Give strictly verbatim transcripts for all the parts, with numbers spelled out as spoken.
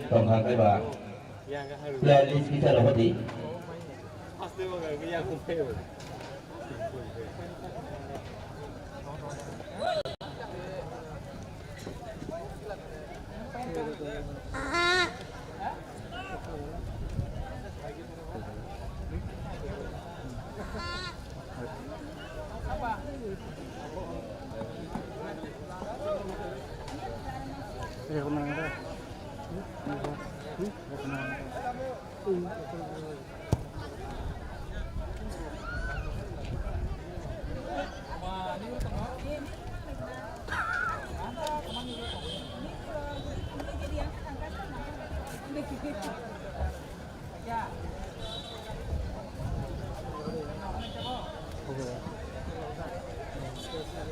Tongkha kaiba playlist kisa rohodi.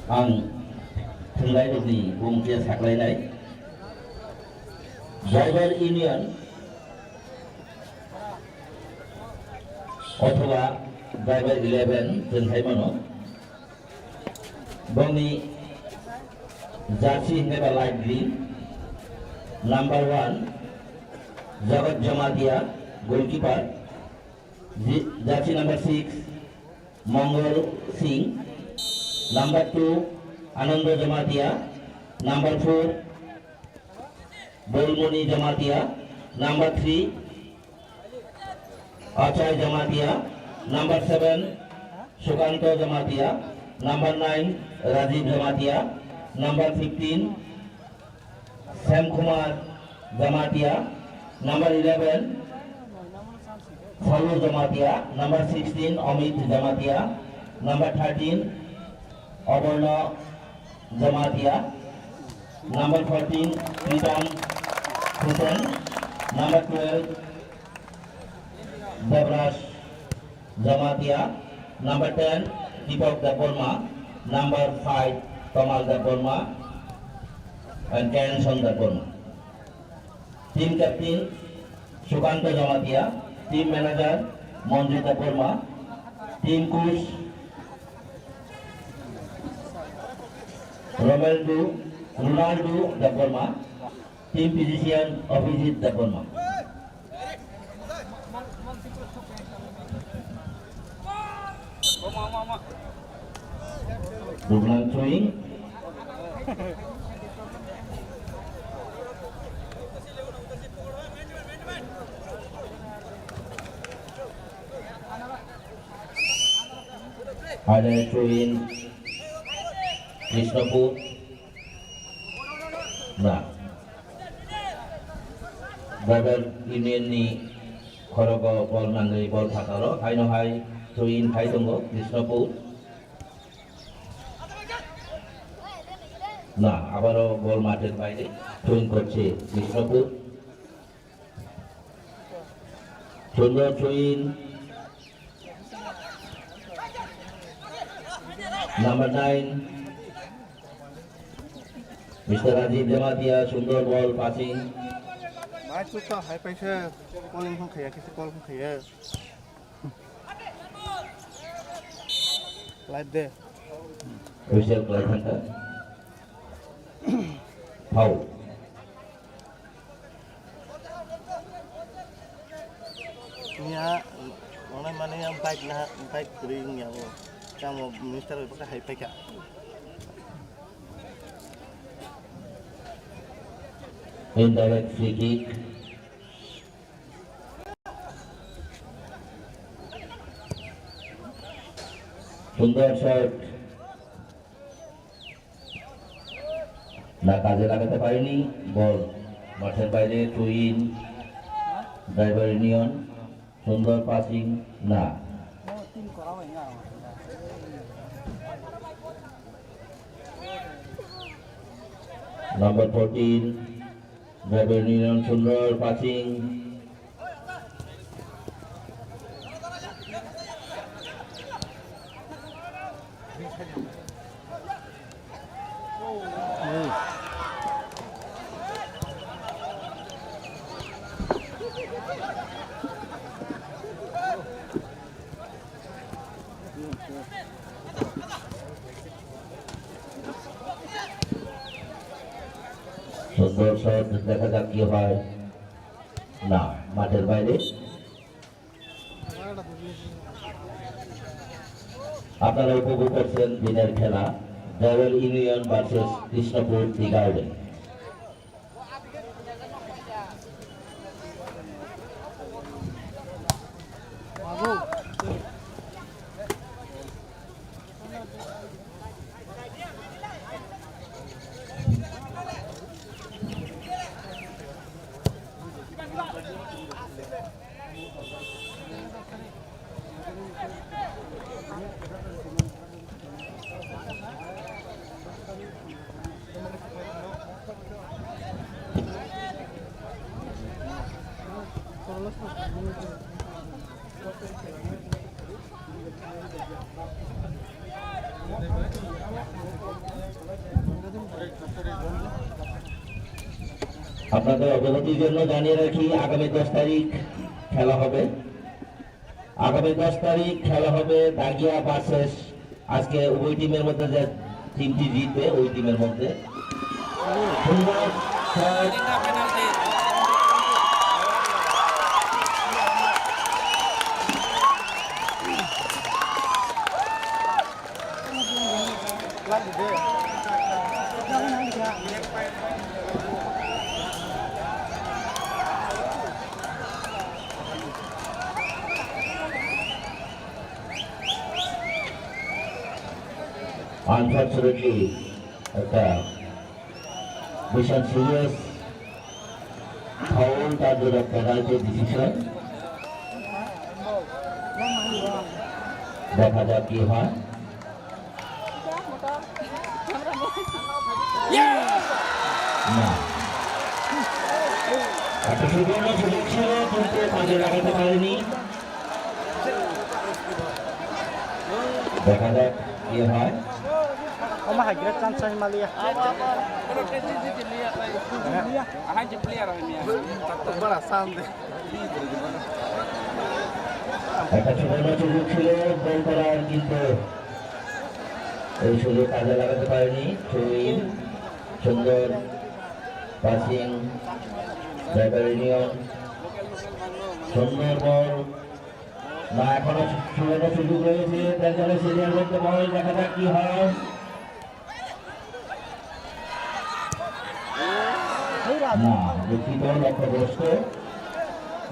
Ang thwngnairokni bumung khe saklainai. Driver Union othoba Driver eleven chwng hai mano. Bongni jersey hingke ba light green. Number one, Jagat Jamatia, goalkeeper. Ji-, jersey number six, Mongol Singh. Number two, Anando Jamatia. Number four, Bolmoni Jamatia. Number three, Achai Jamatia. Number seven, Sukanto Jamatia. Number nine, Rajiv Jamatia. Number fifteen, Sam Kumar Jamatia. Number eleven, Salu Jamatia. Number sixteen, Amit Jamatia. Number thirteen, Abarna Jamatia. Number fourteen, Pritam Hussain. Number twelve, Devraj Jamatia. Number ten, Deepak Debbarma. Number five, Tamal Debbarma and Kenson Debbarma. Team captain, Sukanto Jamatia. Team manager, Manjita Debbarma. Team coach, Ronaldo, Ronaldo Debbarma. Team physician, Abhijit Debbarma. Duglang throwing. Ada throwing. Krishnapur. Na. Driver Union ni khorogo bol nangwi bol phataro, haino hai throwing khai tongo Krishnapur. Na, abaro bol mater baire throwing korche Krishnapur. Sundor throwing. Number nine, Mister Rajiv Jamatia, sundor ball passing. Mai chukha hai paisa, calling phone khaya, kisi call phone khaya. Live de. Whistle khwlai thangkha. Foul. Nia, onai mani yang bike na, bike kiri nia bo. Yang bo minister bai baka hai paika. Indirect free kick. Sundor shot. Na kaje lagaite parini, ball mathar baire, throw in, Driver Union, sundor passing, na. Number fourteen, Driver Union, sundor passing. সুন্দর শট, দেখা যাক কি হয়। না, মাঠের বাইরে। আপনারা উপভোগ করছেন দিনের খেলা, জয়ল union versus Krishnapur tea garden. আপনাদের অবগতির জন্য জানিয়ে রাখি, আগামী দশ তারিখ খেলা হবে। আগামী দশ তারিখ খেলা হবে দাগিয়া ভার্সেস, আজকে উভয় টিমের মধ্যে যে টিমটি জিতবে ওই টিমের মধ্যে। সুন্দর শট। Unfortunately, একটা বিশাল সিরিয়াস ফাউল, তার জন্য পেনাল্টি ডিসিশন। দেখা যাক কি হয়। না। একটা সুবর্ণ সুযোগ ছিল, কিন্তু কাজে লাগাতে পারেনি। দেখা যাক কি হয়। Oma hai great chance hai maliya. Bora sound. একটা সুবর্ণ সুযোগ ছিল গোল করার, কিন্তু এই সুযোগ কাজে লাগাতে পারেনি। থ্রো ইন, সুন্দর পাসিং, ব্যাটার ইউনিয়ন, সুন্দর বল। না, এখনো সুবর্ণ সুযোগ রয়েছে, দেখা যাক সিনিয়র বলতে বল, দেখা যাক কি হয়। না, দুঃখিত, লক্ষ্যভ্রষ্ট।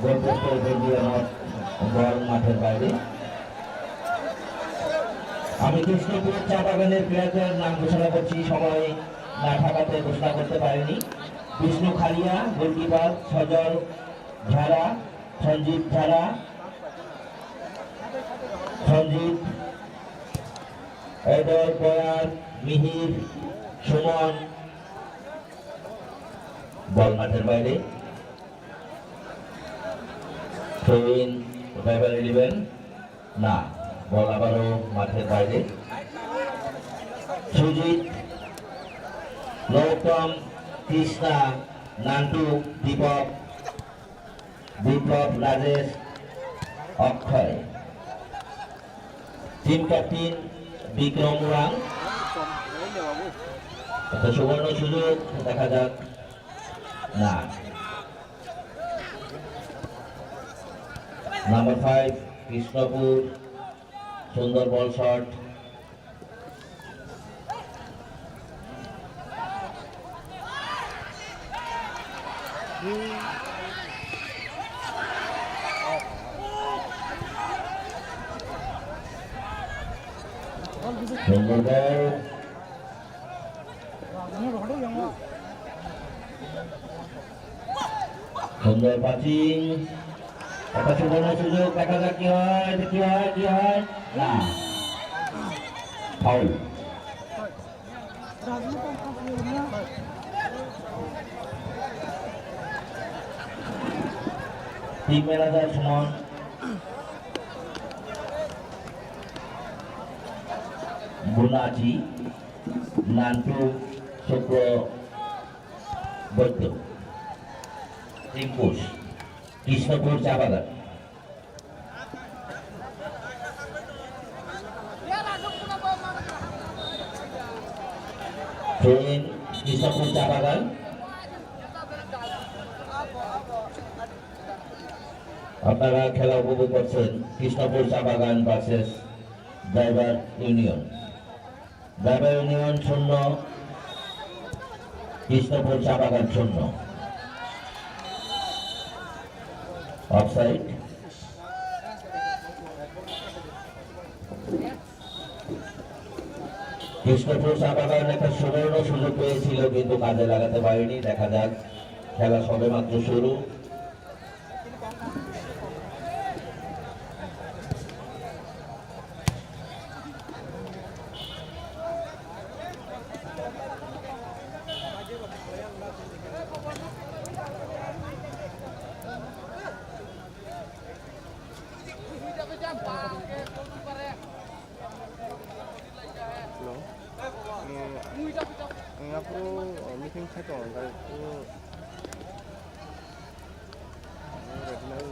গোলপোস্টের উপর দিয়ে আমার বল মাঠের বাইরে। আমি কৃষ্ণপুর চা বাগানের প্লেয়ারদের নাম ঘোষণা করছি, সময় না থাকাতে ঘোষণা করতে পারিনি। বিষ্ণু খালিয়া, গোলকিপার, সজল ঝাড়া, সঞ্জিত ঝাড়া, সঞ্জিত, এডর, বয়ান, মিহির, সুমন। বল মাঠের বাইরে। Throw in, revival eleven. না, বল আবারও মাঠের বাইরে। সুজিত, গৌতম, কৃষ্ণা, নান্টু, দীপক। বিপ্লব, রাজেশ, অক্ষয়। Team captain Bikram Oraon. একটা সুবর্ণ সুযোগ, দেখা যাক। না। নাম্বার ফাইভ, কৃষ্ণপুর, সুন্দর বল শট। সুন্দর বল। সুন্দর পাসিং। একটা সুবর্ণ সুযোগ, দেখা যাক কি হয়, কি হয়, কি হয়। না। ফাউল। টিম ম্যানেজার সুমন, বুনাজি, নান্টু, শুক্র, বৈদ্য। টিম কোচ, কৃষ্ণপুর চা বাগান। থ্রো ইন, কৃষ্ণপুর চা বাগান। আপনারা খেলা উপভোগ করছেন কৃষ্ণপুর চা বাগান versus driver union. Driver union শূন্য, কৃষ্ণপুর চা বাগান শূন্য। অফসাইড। কৃষ্ণপুর চা বাগান একটা সুবর্ণ সুযোগ পেয়েছিল, কিন্তু কাজে লাগাতে পারেনি। দেখা যাক, খেলা সবেমাত্র শুরু। Hello. Eh, eh, aphuru, eh, meeting khai tongo, hwnkhe, eh, regional,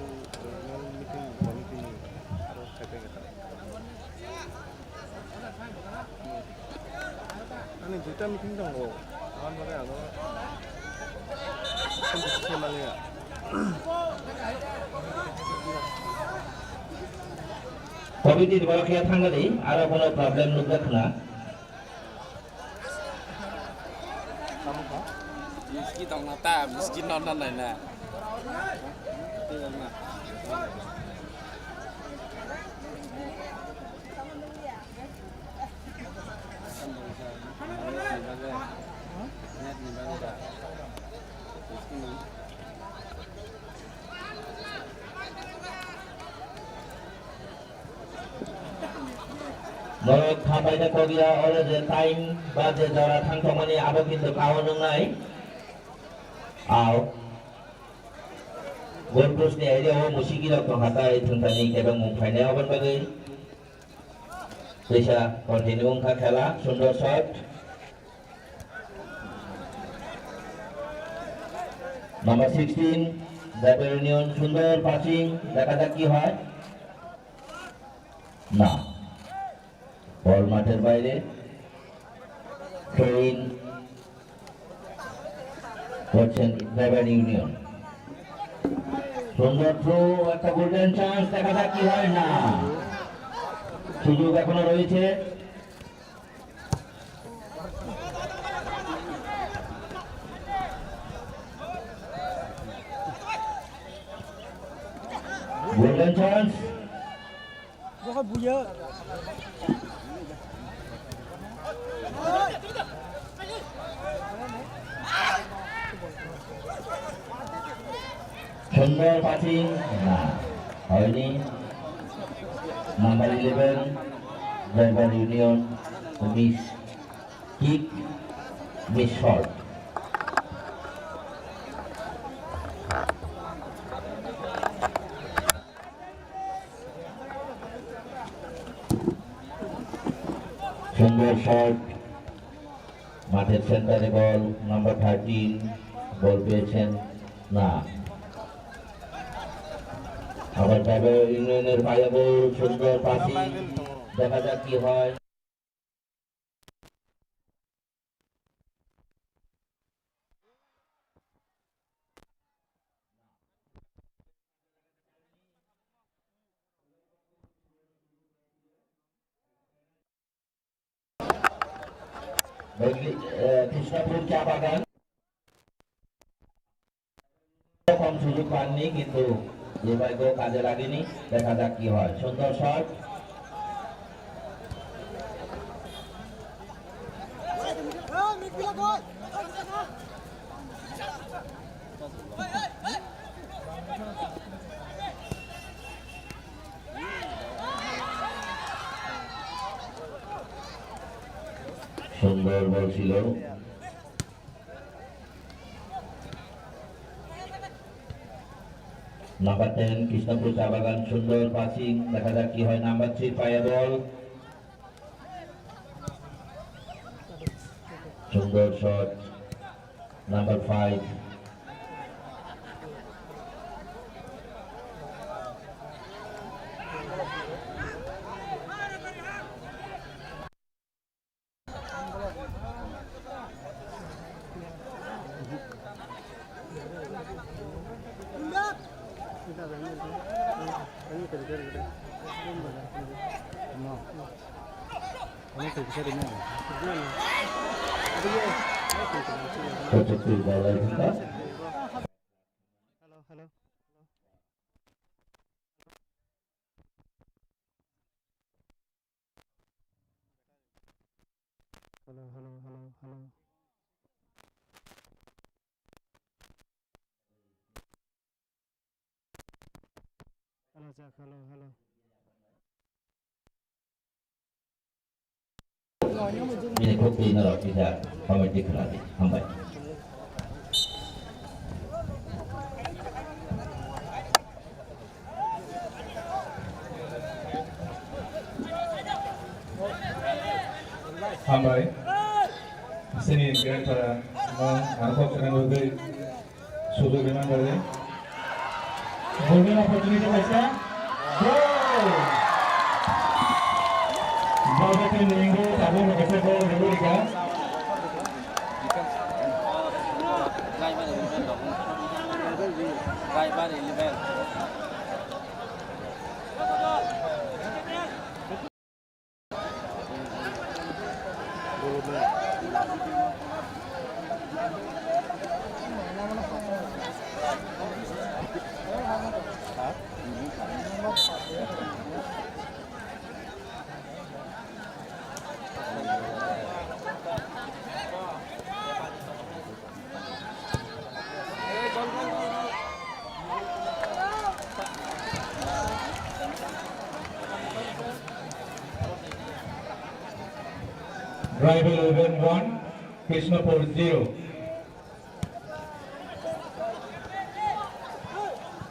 regional meeting, committee ni aro khai tongkha. Ani duita meeting tongo, aboni bagwi ano phone rwkhe manya. Committee ni borok khe thangna di, aro kono problem nukjak khna. Miski tongna ta, miski nonna naina. Norok khapaina kok ya, oro je time ba je jora thang tongmani abo kintu kao nwngnai. Ao. Goal post ni area o musiki rok tongkha tai thwngthani kebengmung phainai aboni bagwi. Teisa continue wngkha khela, sundor shot. Number sixteen, Jaibar Union, sundor passing, দেখা যাক কি হয়। না। Ball মাঠের বাইরে। Throw in করছেন Jaibar Union। সুন্দর throw, একটা golden chance, দেখা যাক কি হয়। না। সুযোগ এখনো রয়েছে। Golden chance. সুন্দর passing, না, হয়নি। Number eleven, Jaibar Union, miss kick, miss shot. সুন্দর শট, মাঠের সেন্টারে বল, নাম্বার থার্টিন বল পেয়েছেন না। আবার ট্রাইবাল ইউনিয়নের পায়ে বল, সুন্দর পাসিং, দেখা যাক কি হয়। বেগলি-, এ, কৃষ্ণপুর চা বাগান। কম সুযোগ পাননি, কিন্তু দুর্ভাগ্য কাজে লাগেনি। দেখা যাক কি হয়। সুন্দর শট। সুন্দর বল ছিল। নাম্বার টেন, কৃষ্ণপুর চা বাগান, সুন্দর পাসিং, দেখা যাক কি হয়। নাম্বার থ্রি পায়ে বল, সুন্দর shot. Number five. Pochattir ball ai kha. Hello, hello. Hello, hello, hello, hello. Hello, Jack, hello, hello. Bini kok twi norok kisa comment khlai di. Hambai. Hambai. Sini grandfather no nangkok kena bagwi sudu gana bagwi. Golden opportunity paisa. Goal! Ball back in the angle, tabuk kaisa goal rwgwi rikha. Driver eleven. Tribal eleven one, Krishnapur zero.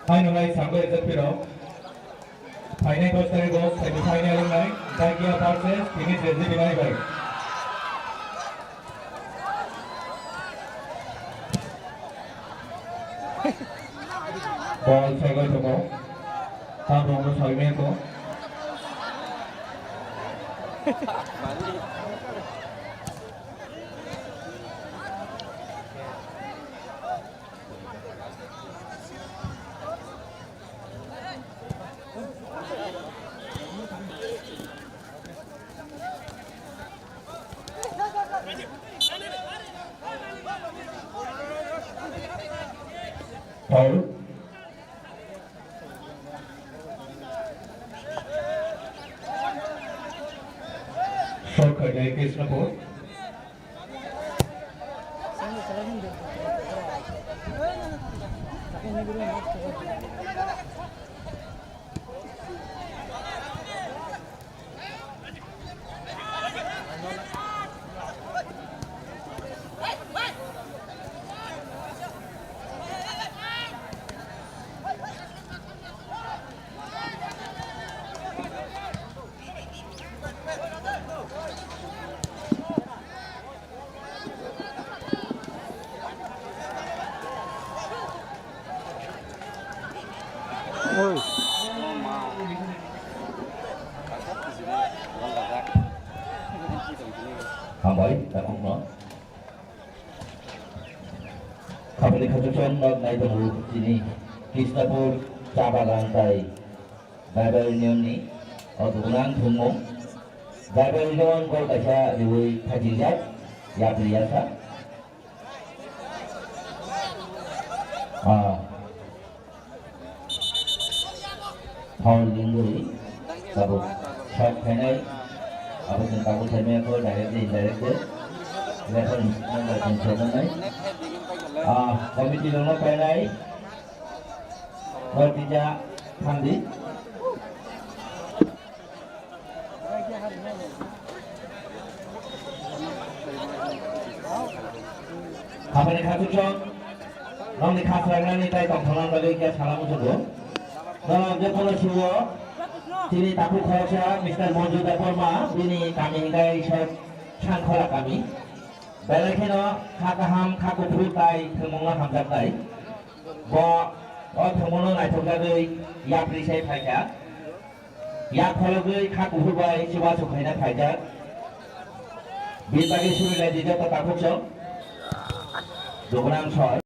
Haino lai sangbai rejak piro. Phainai dos tarikh o semi final wngnai Dakia versus Tini Jezi Binai bai. Ball segoi tongo. Tabok no soi meko. Foul. Shot khainai Krishnapur. Oi. Hambai, takhukno. Khabani khachukchang nok nai tongo chini Krishnapur cha bagan tai Bible Union ni o dugunang thwngmung. Bible Union gol kaisa riwi thajingjak yapri yasa. Ah. Foul wngwi tabuk shot khainai. Abo chwng tabuk khaimaya kho, direct de, indirect de. Referee number tongsajaknai. Ah, committee rokno painai. Nortija Thandi. Khabani khachukchang, nokni khasrangnani tai tongthoknani bagwi khe salam muchungo. Norok jotono suo, chini takhuk khoroksa Mister Monju Debbarma, bini kami hingkai Sangkhora kami. Belai kheno kha kaham, kha kuphur tai thwngmungno hamjaknai. Bo o thwngmungno naithokjagwi yapri sai phaikha. Yak phologwi kha kuphur bai chubachu khaina phaijak. Bini bagwi suri lai di joto takhukchang. Dugunang sor.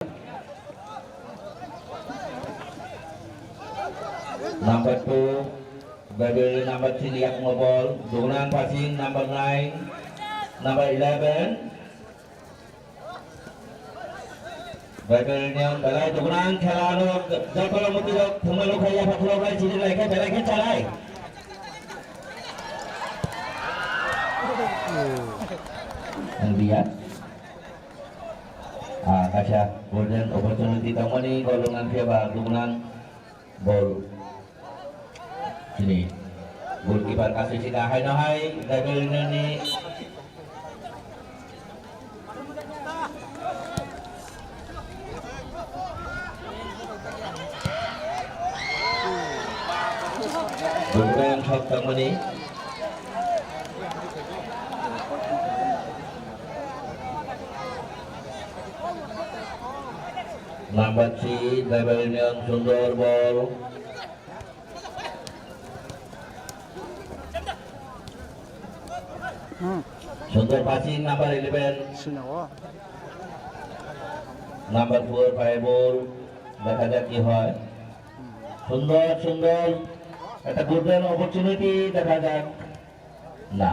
Number two, Baibel number three ni yakung ball, Dugnang passing, number nine, number eleven. Baibel niam belai Dugnang khela no jotolo muti rok thumalo khaya phakhlo bai chini lai khe belai khe chalai. Ang dia. Ah, kaisa golden opportunity tongmani golden ang khe ba Dugnang. Ball. Sini. Goalkeeper kasih sida hai no hai. Gagal ini. Bukan shot tangmani. Number three, Bible Union, Sundor ball. Hmm. Sundor passing, number eleven. Sini, oh. Number four, five ball. দেখা যাক কি হয়। সুন্দর, সুন্দর। একটা golden opportunity, দেখা যাক। না,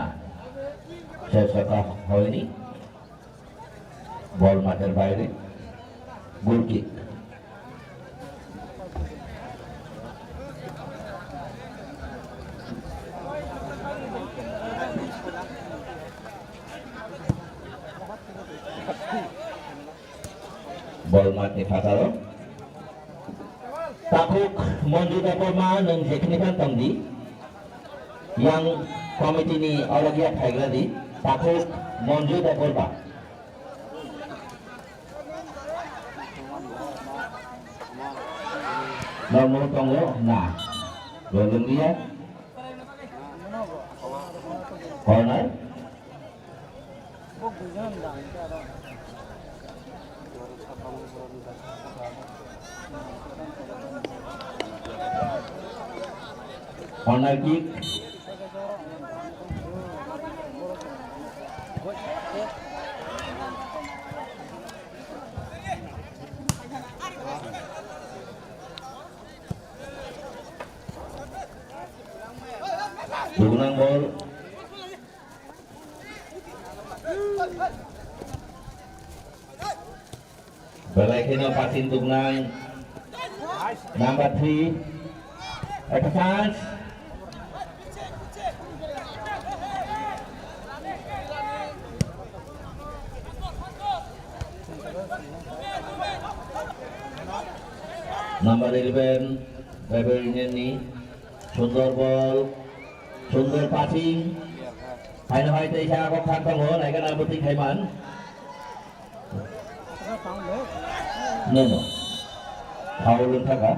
শেষ কথা হয়নি। বল মাঠের বাইরে, গোল kick. Bol matni phataro. Takhuk Monju Debbarma nwng jekhini phan tongdi. Yang committee ni ologya phaigradi. Takhuk Monju Debbarma. Normal tongo na. Golung dia. Corner. Corner kick. Dugnang bol. Belai kheno passing Dugnang. Number three. Ekta chance. Number eleven, Bible Union ni. Sundor bol, sundor passing. Haino hai teisa kok thang tongo, naikhe na bwtwi khaiman. No, no. Foul wng thaka.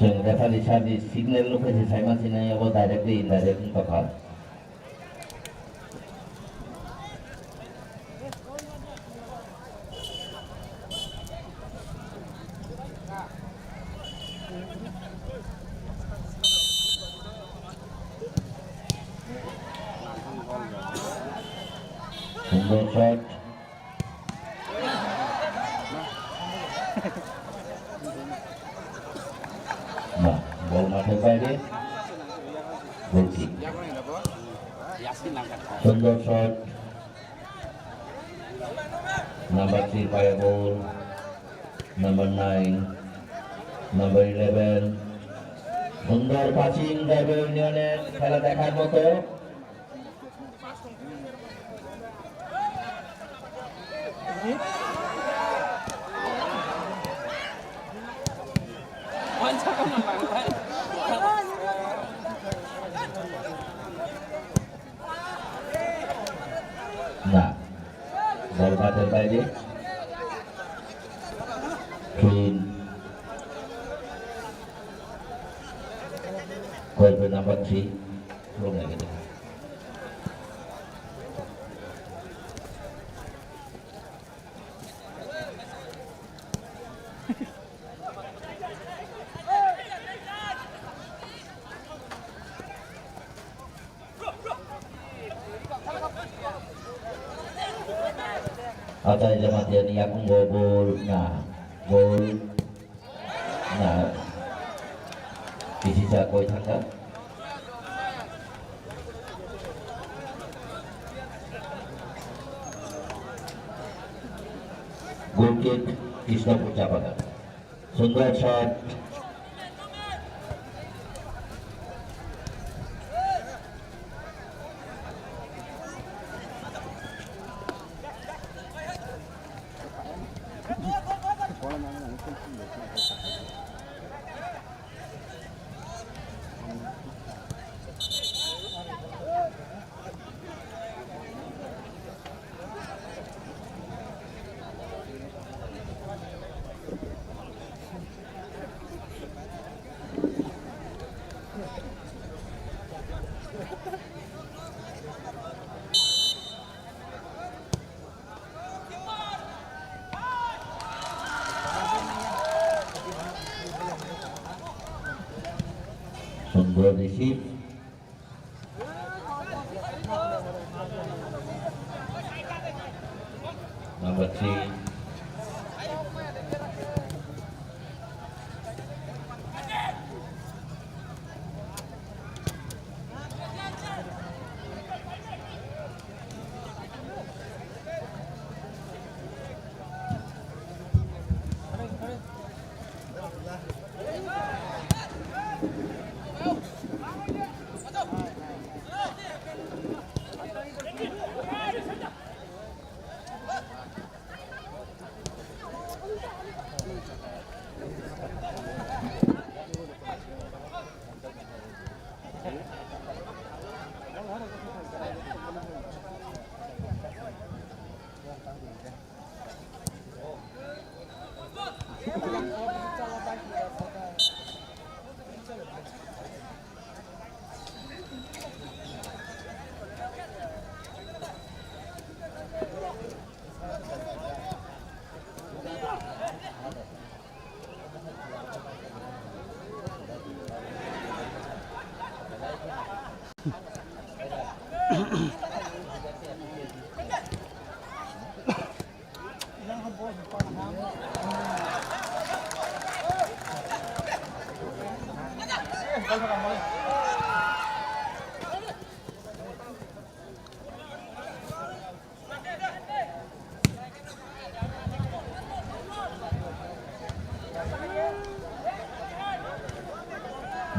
Chwng referee sir ni signal nukha se saima sinai abo directly indirect wng tongkha. Sundor shot. Nah, bol mathai baire. Goal kick. Sundor shot. Number three paya bol. Number nine. Number eleven. Sundor passing, Bible Union khela dekhar moto. Na, bol bater baire. Clean. Goal number three. Atai Jamatia ni yakungo gol na, gol na, kisisa koi thangkha. Goal kick, Krishnapur Chapakha. Sundor shot. Sundor receive. Number three.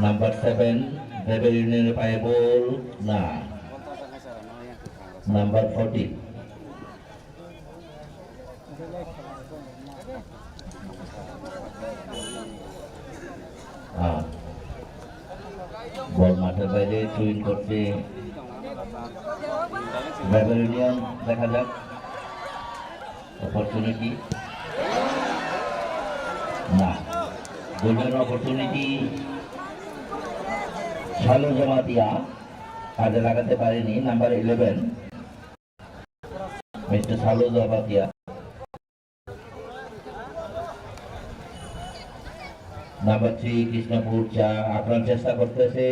Number seven, Bebel Union pai ball na. Number fourteen. Ah. Ball মাঠের বাইরে, throw in করছে bevel union, দেখা যাক। Opportunity না। Golden opportunity। সালু জমাতিয়া কাজে লাগাতে পারেনি, number eleven. Mister সালু Jamatia. Number three Krishnapur চা আক্রমণ চেষ্টা করতেছে,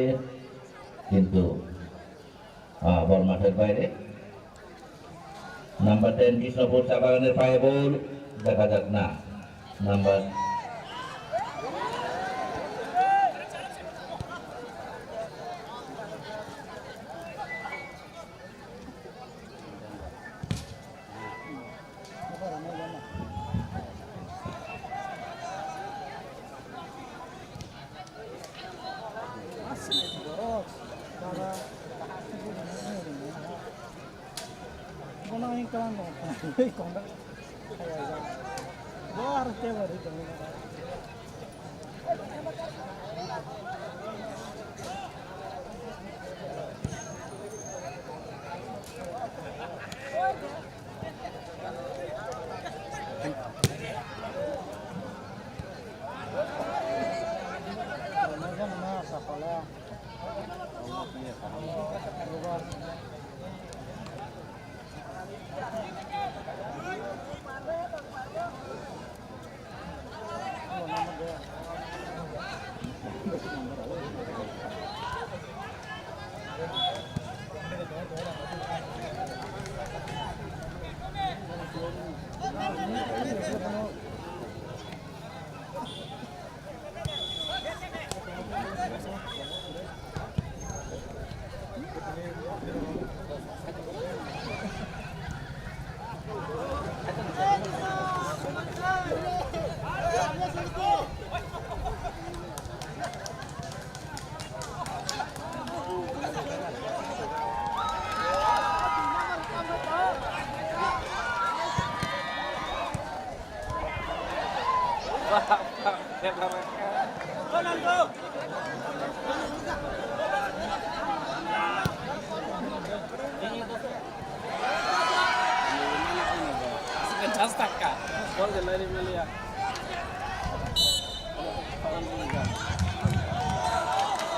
কিন্তু, আহ, বল মাঠের বাইরে। নাম্বার টেন কৃষ্ণপুর চা বাগানের পায়ে বল, দেখা যাক না। Number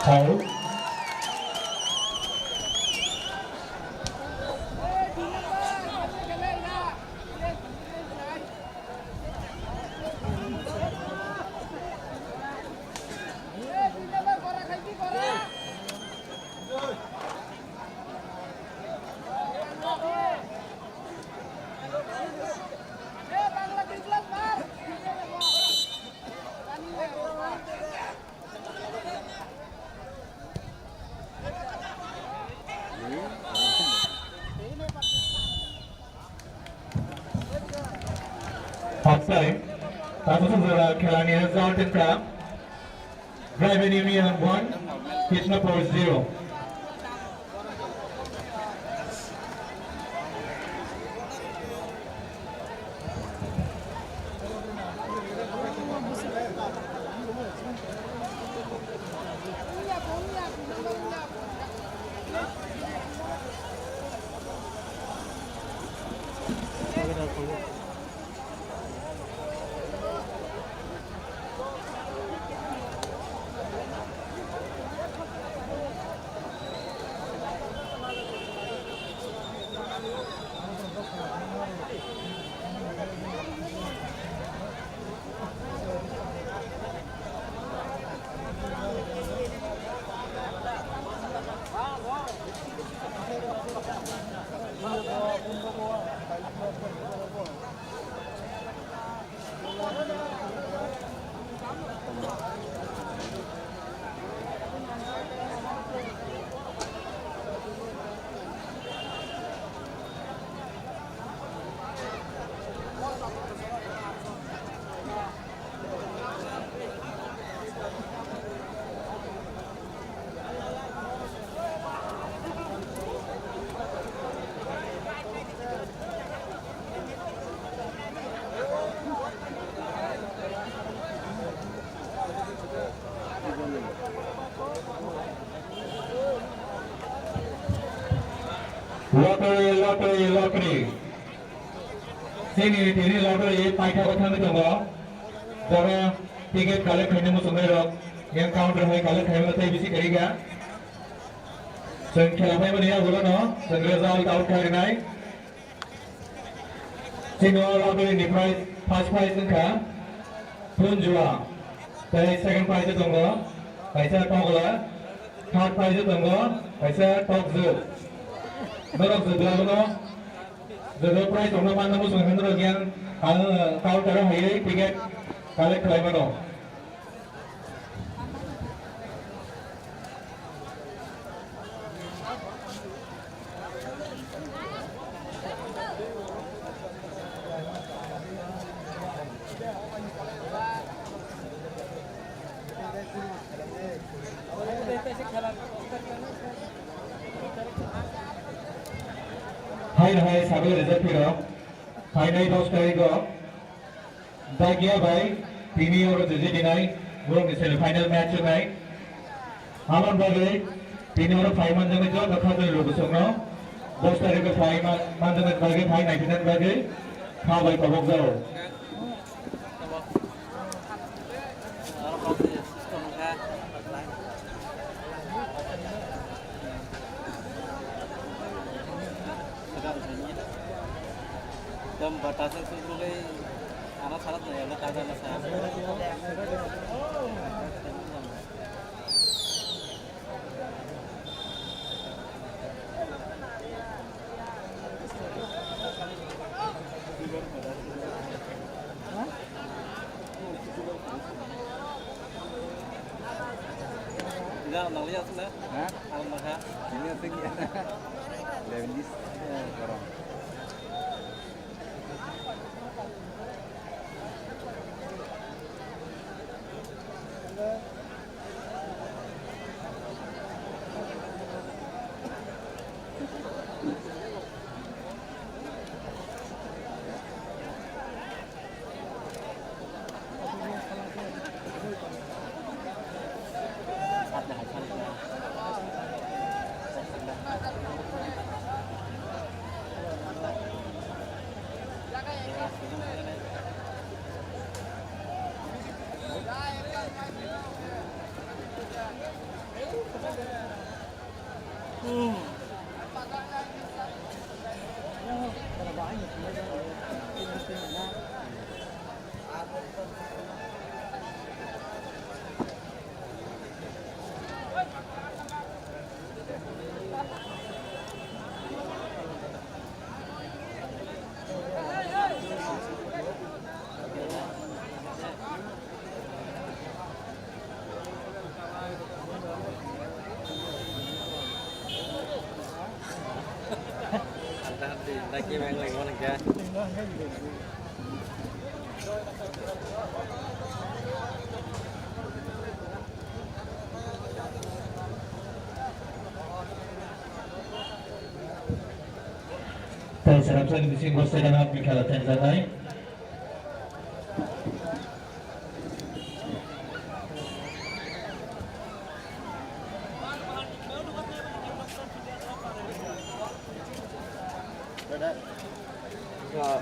Foul. Half time. Tabusu jora khelani result wngkha Driven Union one, Kitnapur zero. Lottery, lottery, lottery. Chini tini lottery paithago thangwi tongo. Jora ticket collect khainai muchungnairok yang counter hai collect khaima tei bisi kwrwi kha. Chwng khela phaimani yagulono chwng result out kharinai. Chini o lottery ni prize, first prize wngkha Punjua. Tei second prize o tongo kaisa tokla. Third prize o tongo kaisa tokjwk. Norok jwk labono jwk prize tongna manna muchung hinwi norok yang ang counter o hai ticket collect khlai mano. Hai hai sabai rijak phiro. Phainai dos tarikh o. Dagia bai, tini oro jeje dinai, borokni semi final match wngnai. Aboni bagwi, tini oro phai manjaknai joto khatoi lukusongno, dos tarikh o phai ma-, manjaknai bagwi, phai naiphinani bagwi, kha bai kobokjago. Ba tasang sukrugwi ana sarat na yala taja na sa. Ina nang liya sila. Ha? Alam maha. Ini asing ya. Levis. Orang. Tei selamsani bisingo sedana bikhala tenjaknai.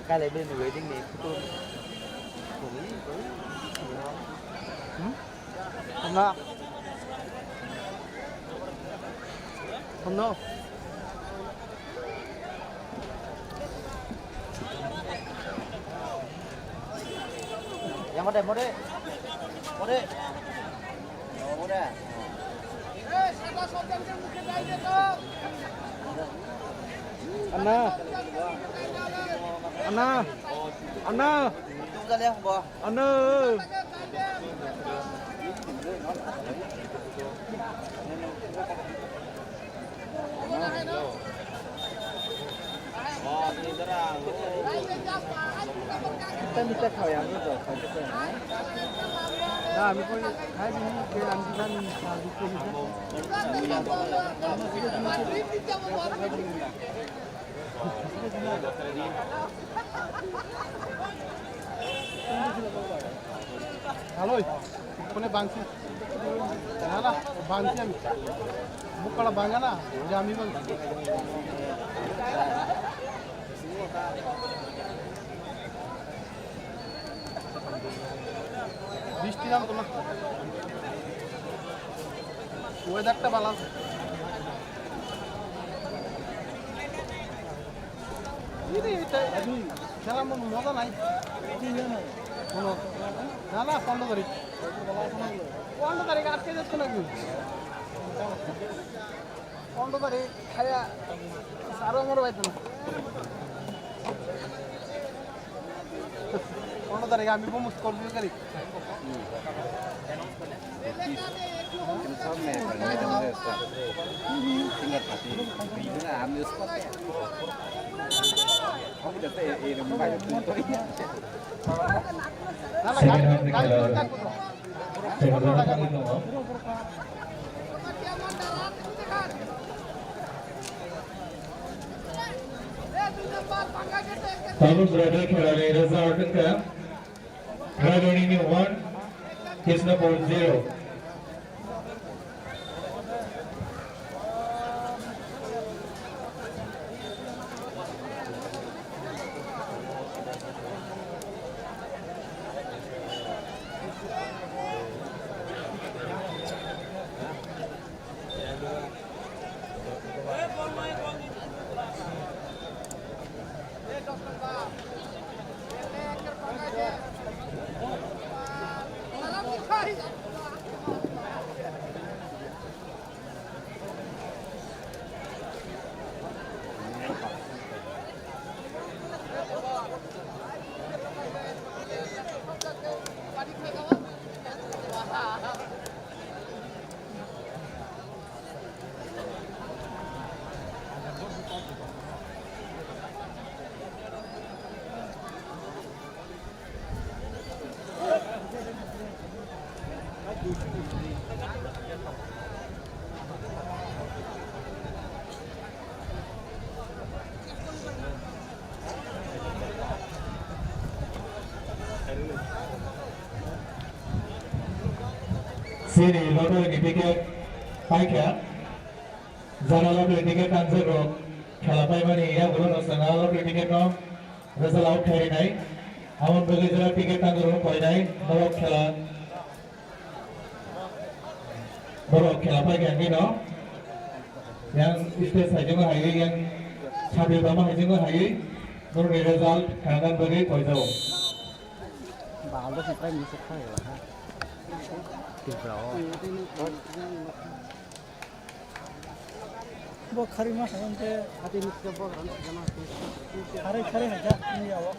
Kale bini wedding ni photo. Hmm? Ano? Ano? Ya, mode, mode. Mode. Oh, mode. Anna. Anna. Anna. Ano. Kita bisa kau yang itu, kau itu kan. Nah, aku pun, hai, ini ke anjuran, nah, gitu, gitu. Haloi, kone bangsi. Nala, bangsi ami. Bukala bangana, jami bangsi. Bisti nam tuna. Weather ta bala. Ini, ini, ini, khela mo moja nai. Kono, na, na, pondro tarik. Pondro tarik atke jasse naki? Pondro tarik khaya, aro amar baito na. Pondro tarik ami bomo Scorpio gari. Second half ni khela. Second half ni khela. Tabuk brother khela ni result wngkha. Radhoni one, Krishnapur zero. Bini lottery ni ticket paikha. Jara lottery ticket tangjak rok khela paimani yagulo no chwng a lottery ticket no result out khairinai. Amon bagwi jara ticket tangjak rok koinai norok khela. Borok khela paikha hwnkhe no yang stage haijakma haiwi yang sabil bama haijakma haiwi norokni result khana bagwi koijao. Ba aldo se prai misa khai ba ha. Tripura o. Bo khari ma hai ante. Khari khari hai ja ni yawo.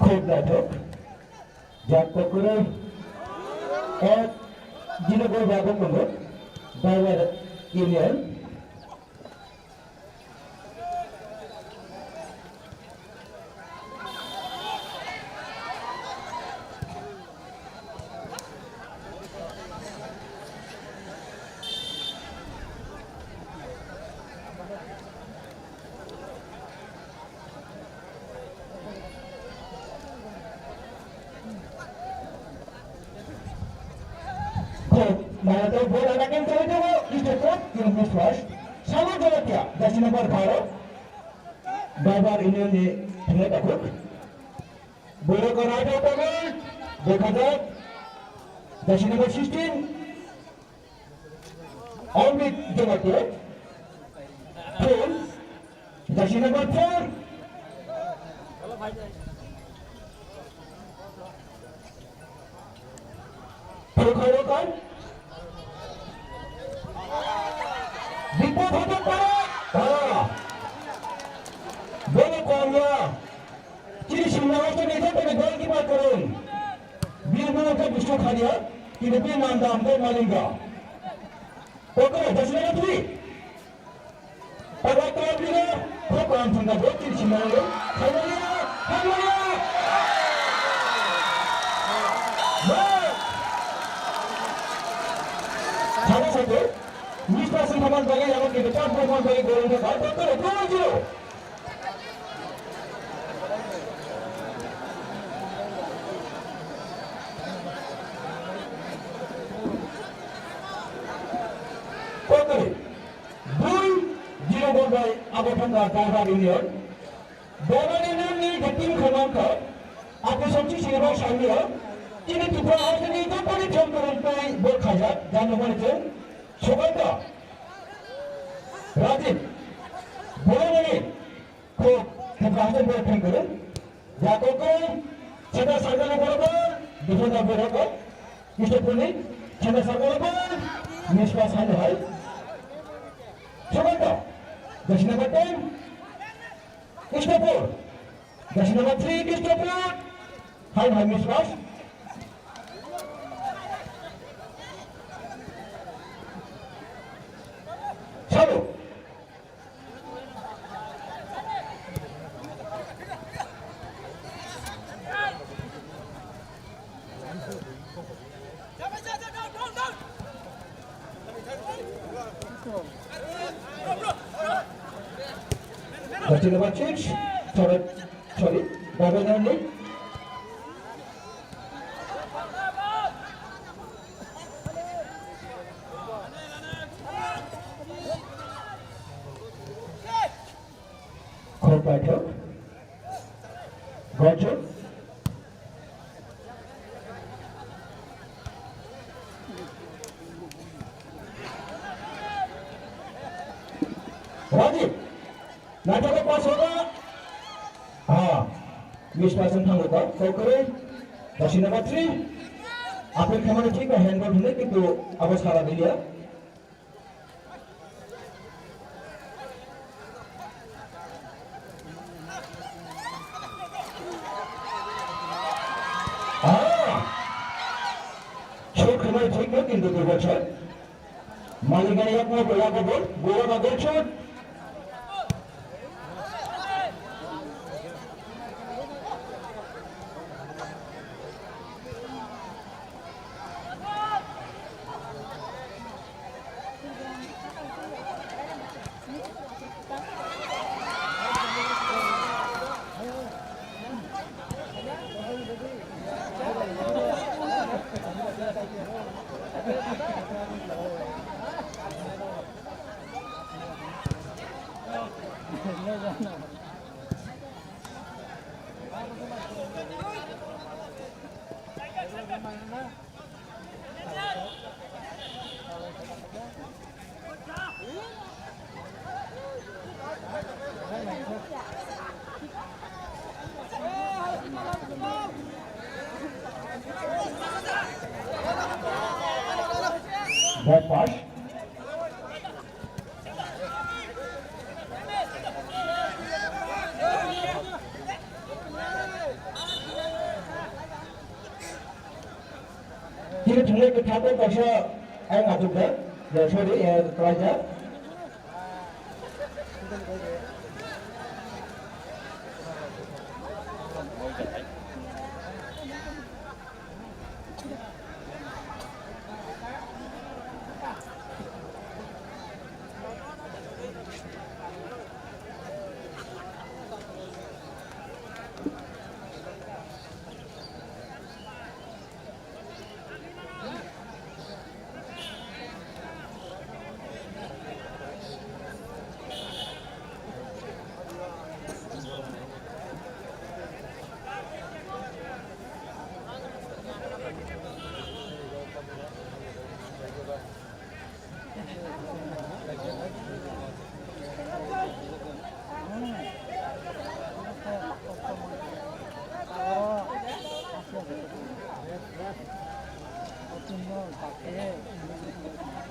Khub naithok. Jak kokoro ek zero goal ragwi tongo Driver Union. Khub naithok ball attacking choli tongo, Christopher, team Christmas. Samuel Jamatia, jersey number baro. Driver Union ni thwngwi takhuk. Borok right out tongo, Bokajak, jersey number sixteen. Amit Jamatia. Foul. Jersey number four. Foul, foul, foul. Bipod hote pare. Ah. Bole konya. Chini singna hote nete tene goalkeeper korun. Bini mung khe Bishnu Khadia, kini bini nam dam khe Malinga. Kokoro, jersey number three. Pagla club leader, kok kaham thangkha bo, chini singna hote. Khaimaliya, Khaimaliya. Bro. Khana sate, Mister Singhaman bagi, yang kita tak bermain bagi gol ini, kokoro, two zero. Kokori, dui zero goal bai abo thangkha Driver Union. Driver Union ni je team khwmang kha, Ati Somsi Singh bai Sanglia, chini Tripura House ni jotoni jom kwrwng tei bol khaijak, jani mani chwng Sugandha, Rajib, Bolongoni, Kok, Tripura House ni borok thang kwrwng. Jakob Kong, Cheta Sarkar ni borok, defender borok, Kristopurni, Cheta Sarkar ni borok, Mispa Sani hai. Sugandha, jersey number ten, Kristopur, jersey number three, Kristopur, hai hai Mispa. Salu. Continue by Church. Sorry, sorry. Double handling. Khorpaithok. Gotchuk. Rajib. Naithok pass hoga. Ah. Miss pass wng thango ka. Kokre. Jersey number three. Apel khamani thik ba handball hwnwi kintu abo sara diya. Ah! Shot khamai thik no, kintu durbol shot. Malikani yakno gola gobol, gola gobol shot. Ball pass. Tini thwngnai kwthar tei kaisa ayang achukjak, sorry, eh, klaijak.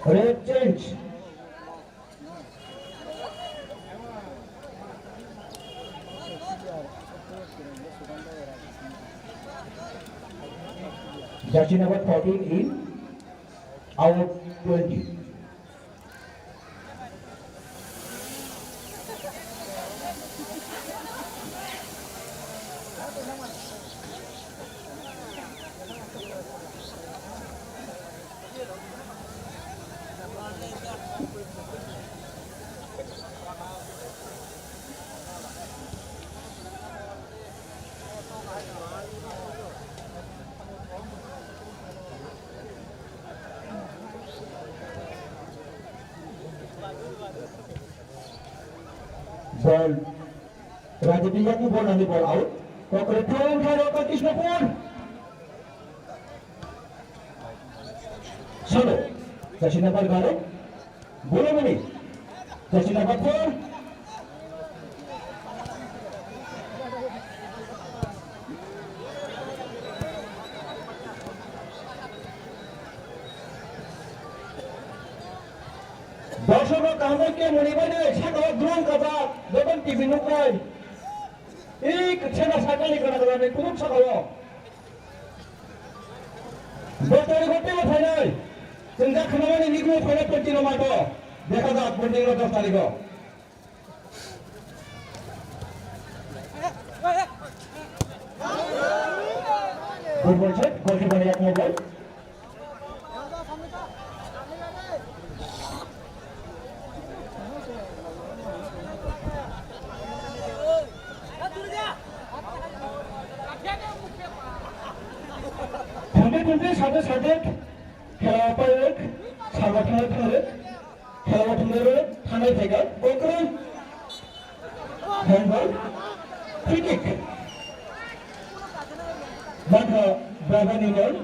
Red change. Jersey number fourteen in, out twenty. Ball. Rajibni yakni ball nani, ball out. Kokre thung tharo ka Krishnapur. Salo. Jersey number baro. Bolomani. Jersey number four. Dorsok rok kaham khe muni bai nai, saka o drone kajak, joto T V nuknai. Ei, sena cycle ni gana gana ni kubuk saka o. Dos tarikh o teibo phainai. Chwng jak khwnamani nigwi phainai twenty no mato. Dekha jak, twenty no dos tarikh o. Good ball shot, goalkeeper ni yakni ball. Twenty sade sade khela pairek, salwa thangwi thangrek, khela thangwi thanai phaikha, kokroi handball, free kick. Bangkha Braga ni gol.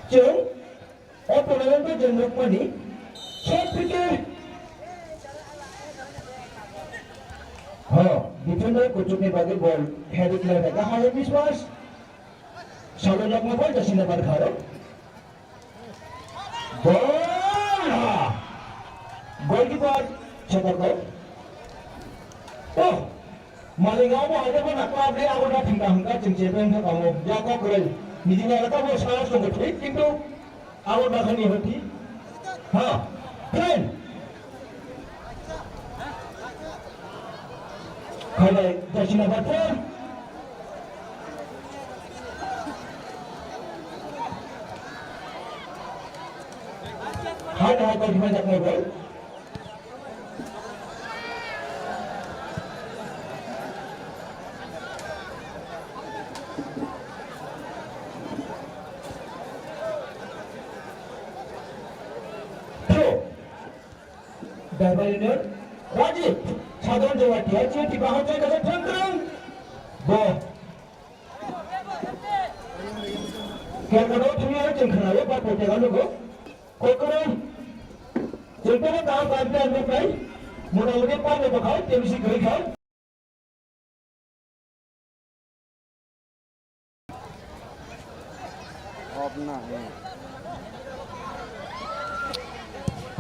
Chwng o tournament-o je nukmani, sot pike. Ho, defender kuchukni bagwi bol head-o clear khaikha, hai biswas. Salo lokma bol jasina bar kharo. Bol ha. Goalkeeper, setor kok. Oh, Malinga bo haida bo nakpa bre abo da thingka hingka chwng chepeng kha kamo. Ya kok rei. Niji na ta bo sa song thik kintu abo da khani hoti. Ha. Friend. Khailai jasina ba friend. Hai hai kok mai jak mai bol. Throw. Darbarino Rajiv, Sadhan Jawatia, Cheti Bahar Jaga Thangkrang. Bo. Kerkado thangwi chwng khnayo, ba photo ga nugo. Kokroi. Chwng tebo kaham kaham khe ang nuknai. Mota moti pano bwkhao, tebisi kwrwi kha. Off na, eh.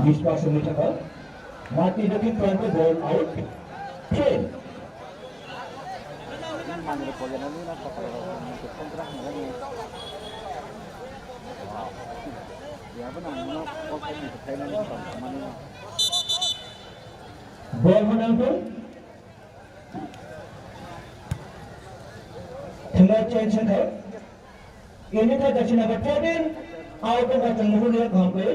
Biswas ni thaka. Mati dakin tuan ko ball out. Fair. Ini mangre pogena ni na sakal ro, ni ke kontra ni ni. Wow. Ya, benar, no, kok ni ke kainan ni, mana ni. Ball menang tu. Thwngwi change wngkha. Ini kha jersey number fourteen, out wngkha chwng Muhuni kaham khe.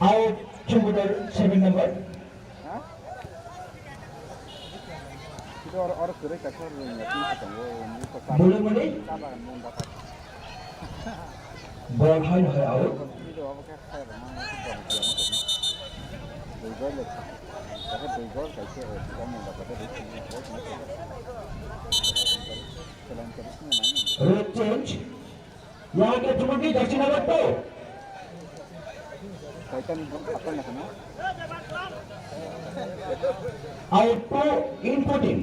Out chwng budor seven number. Bulumuni. Ball hai hai out. Rule change. Yang ke cuma di jersey number two. Out to in fourteen.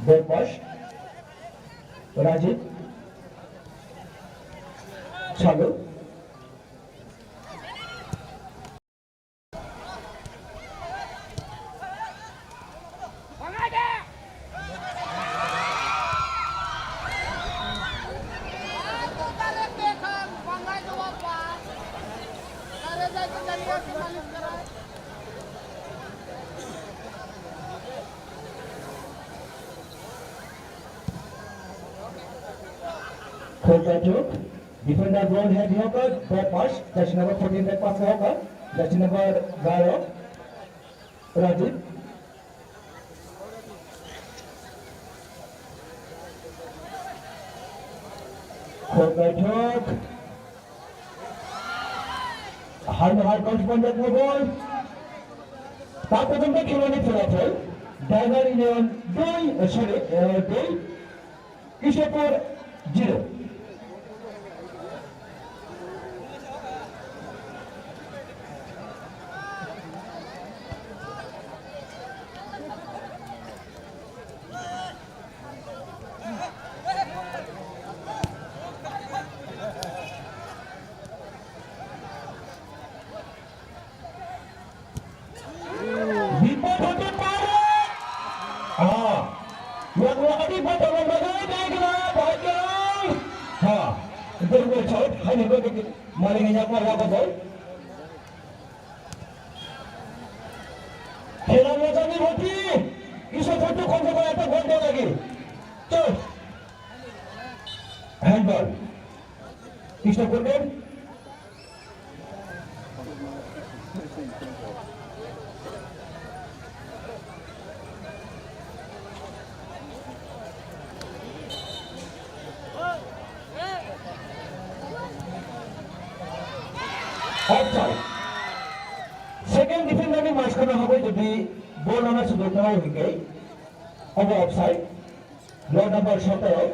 Ball pass. Rajit. Chalu. Khorkaichuk, defender Brown head hoka, ball pass, jersey number fourteen bai pass hoka, jersey number garo, Rajit. Khorkaichuk. Hal mahal kau sepanjang ball. Tak pojong tak kemana terakhir. Driver ini on doi, eh, sorry, eh, doi. Kishapur zero. Mari ngajak ma ya ko. Khela mojani boti. Kiso photo khonsa ko ekta gol de lagi. Chal. Handball. Kiso photo. Offside. Second defender ni majkhano habo jodi ball ano sudok nai hingke obo offside. Lot number সতেরো.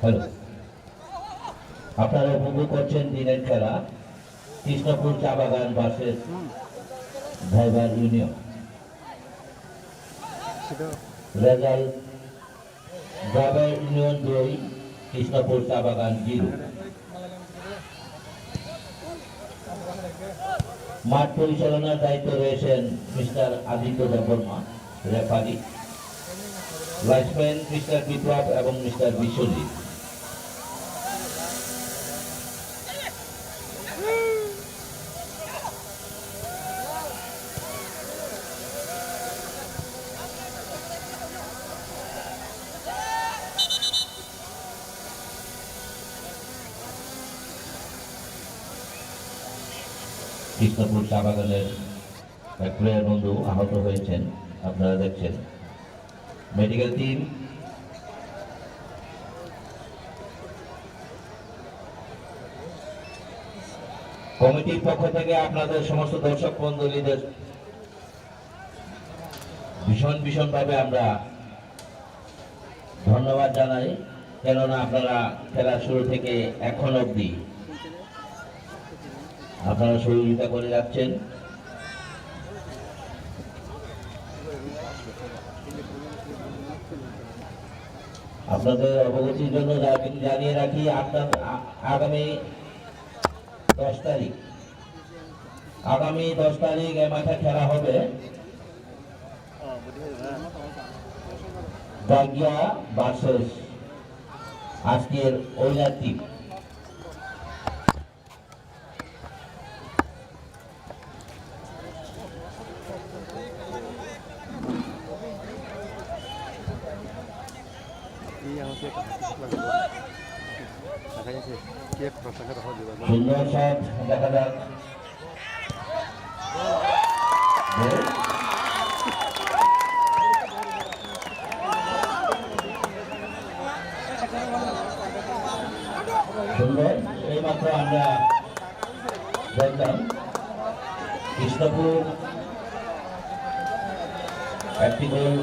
Hello, আপনারা উপভোগ করছেন দিনের খেলা কৃষ্ণপুর চা বাগান versus driver union. Result driver union দুই, কৃষ্ণপুর চা বাগান জিরো। মাঠ পরিচালনার দায়িত্বে রয়েছেন mister Aditya Debbarma, referee, linesman mister Biplab এবং মিস্টার বিশ্বজিৎ। কৃষ্ণপুর চা বাগানের এক প্লেয়ার বন্ধু আহত হয়েছেন, আপনারা দেখছেন। মেডিকেল টিম, কমিটির পক্ষ থেকে আপনাদের সমস্ত দর্শক মণ্ডলীদের ভীষণ ভীষণভাবে আমরা ধন্যবাদ জানাই, কেননা আপনারা খেলার শুরু থেকে এখন অবধি আপনারা সহযোগিতা করে যাচ্ছেন। আপনাদের অবগতির জন্য জা-, জানিয়ে রাখি, আপনার আ-, আগামী দশ তারিখ, আগামী দশ তারিখ এই মাঠে খেলা হবে দাগিয়া ভার্সেস আজকের ওইলা টিম। সুন্দর শট, দেখা যাক। সুন্দর, এইমাত্র আমরা দেখলাম কৃষ্ণপুর একটি গোল।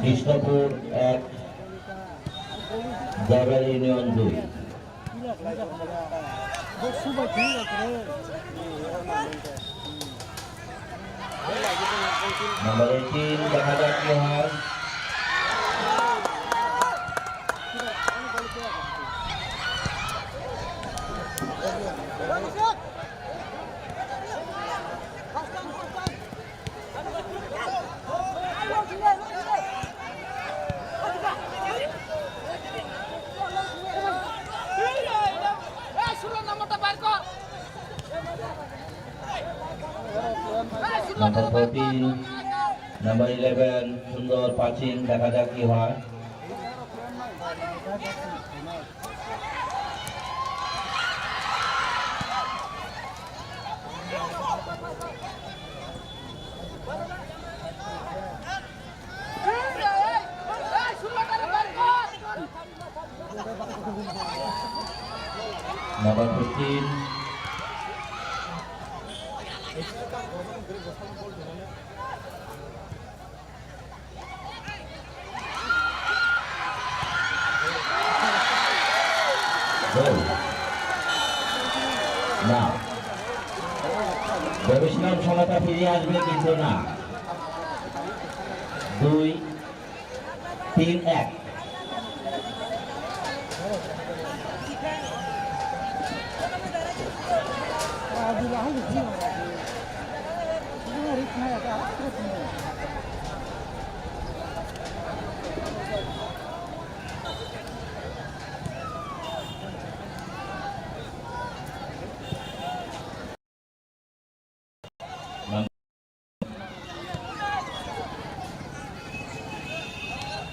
কৃষ্ণপুর এক, দেবের ইউনিয়ন দুই। নাম্বার এইটিন, দেখা যাক কি হয়। নাম্বার ফোরটিন, নাম্বার ইলেভেন, সুন্দর পাসিং, দেখা যাক কি হয়। Number fifteen. Goal. না। ভেবেছিলাম সমতা ফিরে আসবে, কিন্তু না। দুই, তিন, এক।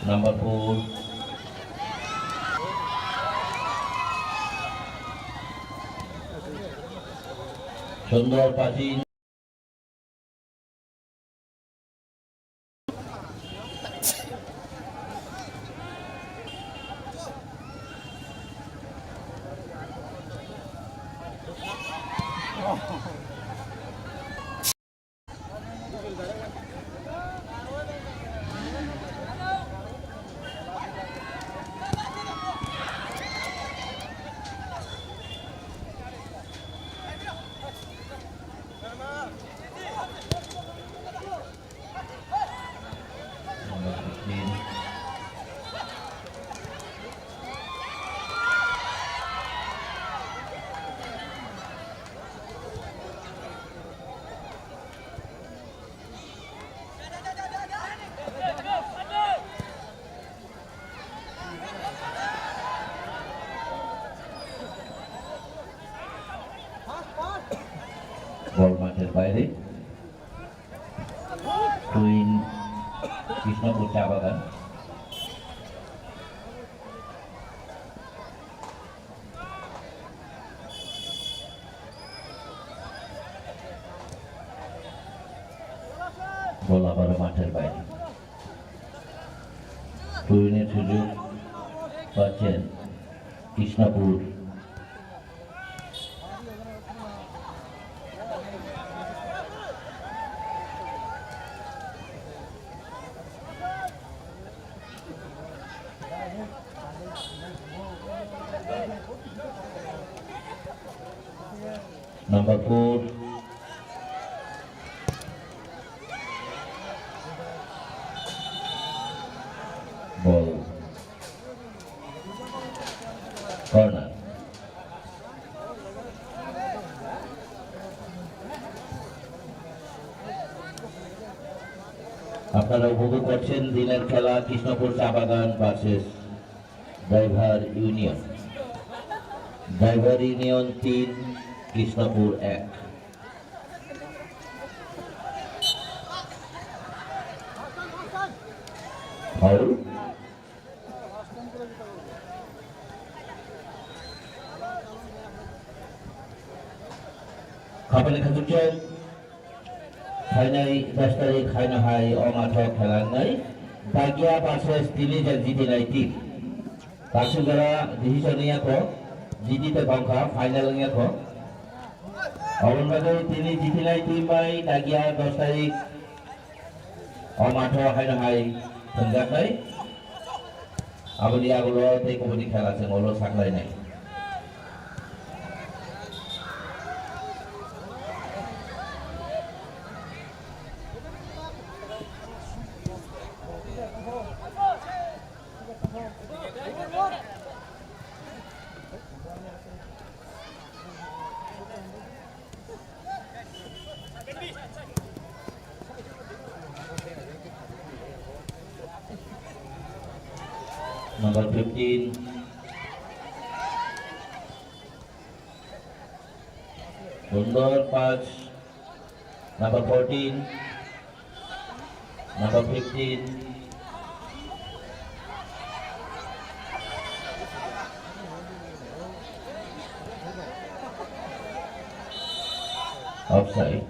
Number four. Sundor Pachin. Bol mathir baire. Tuin Krishnapur Cha Bagan. Bol abarw mathir baire. Tuinir sujug pacchen Krishnapur. Number four. Bol. Corner. আপনারা উপভোগ করছেন দিনের খেলা কৃষ্ণপুর চা বাগান versus driver union. Driver union তিন, কৃষ্ণপুর এক। Foul. Khapani khachukchok. Phainai dos tarik haino hai o matho khela wngnai. Dagia versus Tini Jan G T nineteen. Kasukjora decision wngya kho, G T tei bangkha final wngya kho. Aboni bagwi tini G T nineteen bai Dagia dos tarik o matho haino hai thwngjaknai. Aboni yagulo tei kubuni khela chwng ulo saklainai. Number fifteen. Sundor pass. Number fourteen. Number fifteen. Offside.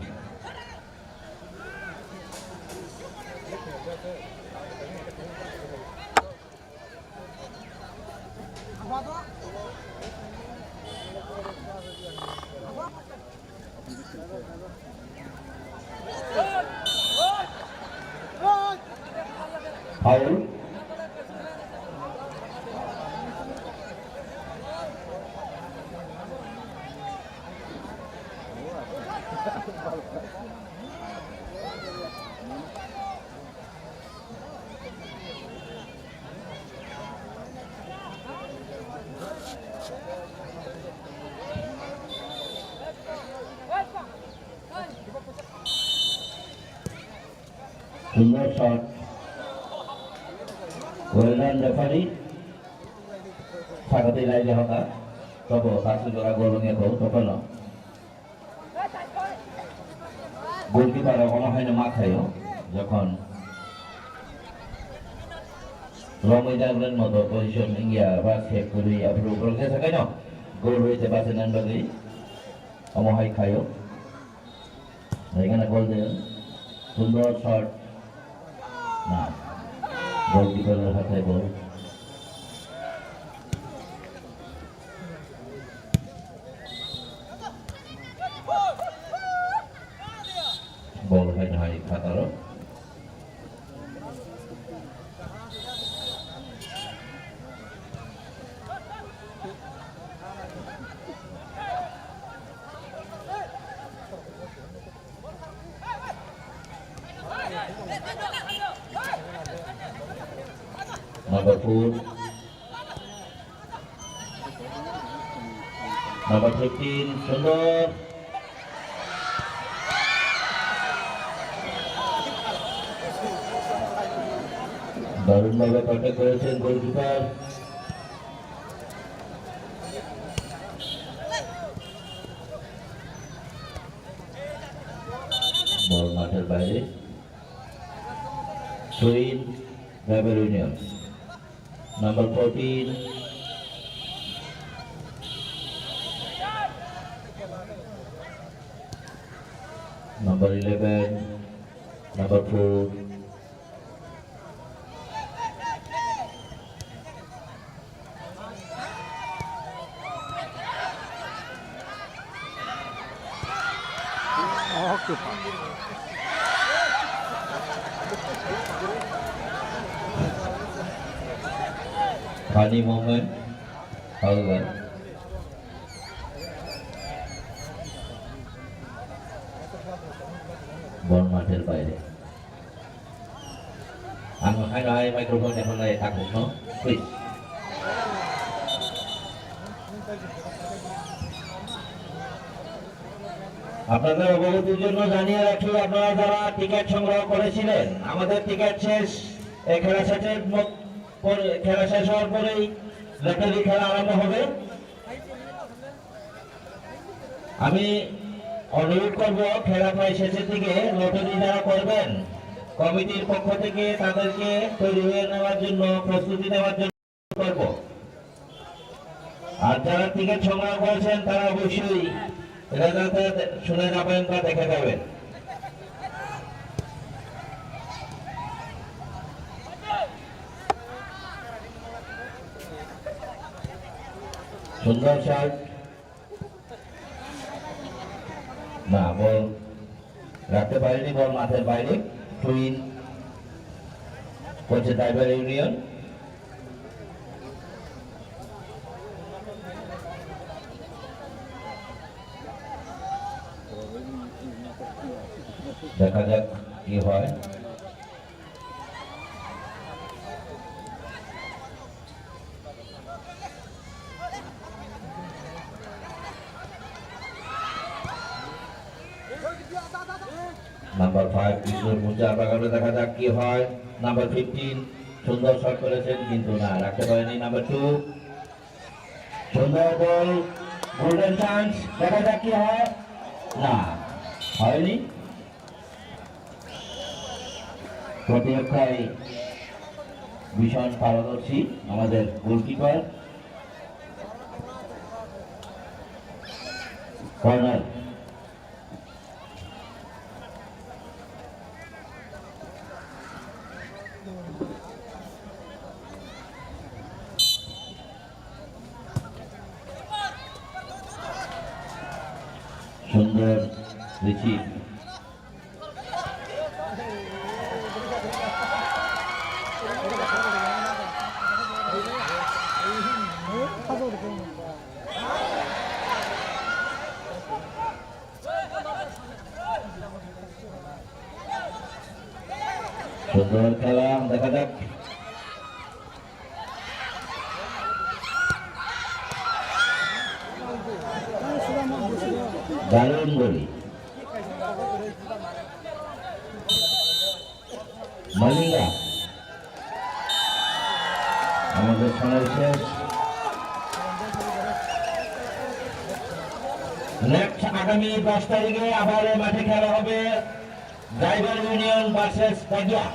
Foul. Sundor shot. Well done, referee. Sakati lai de hoka. Tobo kasu jora gol nge ko, tobo no. Goalkeeper rok omo haino ma khaio, jokhon romwi daglen moto position wngya ba save kwrwi, aphuru borok jesa kaino goal rwi se bachana bagwi omo hai khaio. Hai gana goal de, sundor shot. Na. Goalkeeper hatai goal. Bol hai hai khataro. Number four. Number fifteen, Sundor. দারুণভাবে কন্ট্যাক্ট করেছেন গোলকিপার। বল মাঠের বাইরে। সুইন, রাইবার union. Number fourteen. Number eleven. Number four. Funny moment, however, bol মাঠের বাইরে. Ang haino hai microphone এখন lai takbukno, please. আপনাদের অবগতির জন্য জানিয়ে রাখি, আপনারা যারা টিকিট সংগ্রহ করেছিলেন, আমাদের টিকিট শেষ। এই খেলা শেষের মত-, পরে, খেলা শেষ হওয়ার পরেই লটারি খেলা আরম্ভ হবে। আমি অনুরোধ করব, খেলা প্রায় শেষের দিকে, লটারি যারা করবেন, কমিটির পক্ষ থেকে তাদেরকে তৈরি হয়ে নেওয়ার জন্য, প্রস্তুতি নেওয়ার জন্য করব। আর যারা টিকিট সংগ্রহ করেছেন, তারা অবশ্যই রেজাল্টে শুনে যাবেন বা দেখে যাবেন। সুন্দর শট। না, বল রাখতে পারেনি, বল মাঠের বাইরে। Throw in করছে রাইবার ইউনিয়ন। দেখা যাক কি হয়। নাম্বার ফাইভ বিষ্ণুপ্রিয়া বাগানে, দেখা যাক কি হয়। নাম্বার ফিফটিন সুন্দর শট করেছেন, কিন্তু না, রাখতে পারেনি। নাম্বার টু, সুন্দর বল, গোল্ডেন চান্স, দেখা যাক কি হয়। না, হয়নি। প্রতিরক্ষায় ভীষণ পারদর্শী আমাদের গোলকিপার। কর্নার। সুন্দর রিসিভ। সুন্দর খেলা, দেখা যাক। দারুণ গোল। মালিঙ্গা। আমাদের সময় শেষ। নেক্সট আগামী দশ তারিখে আবার এই মাঠে খেলা হবে ড্রাইভার ইউনিয়ন ভার্সেস কাজিয়া।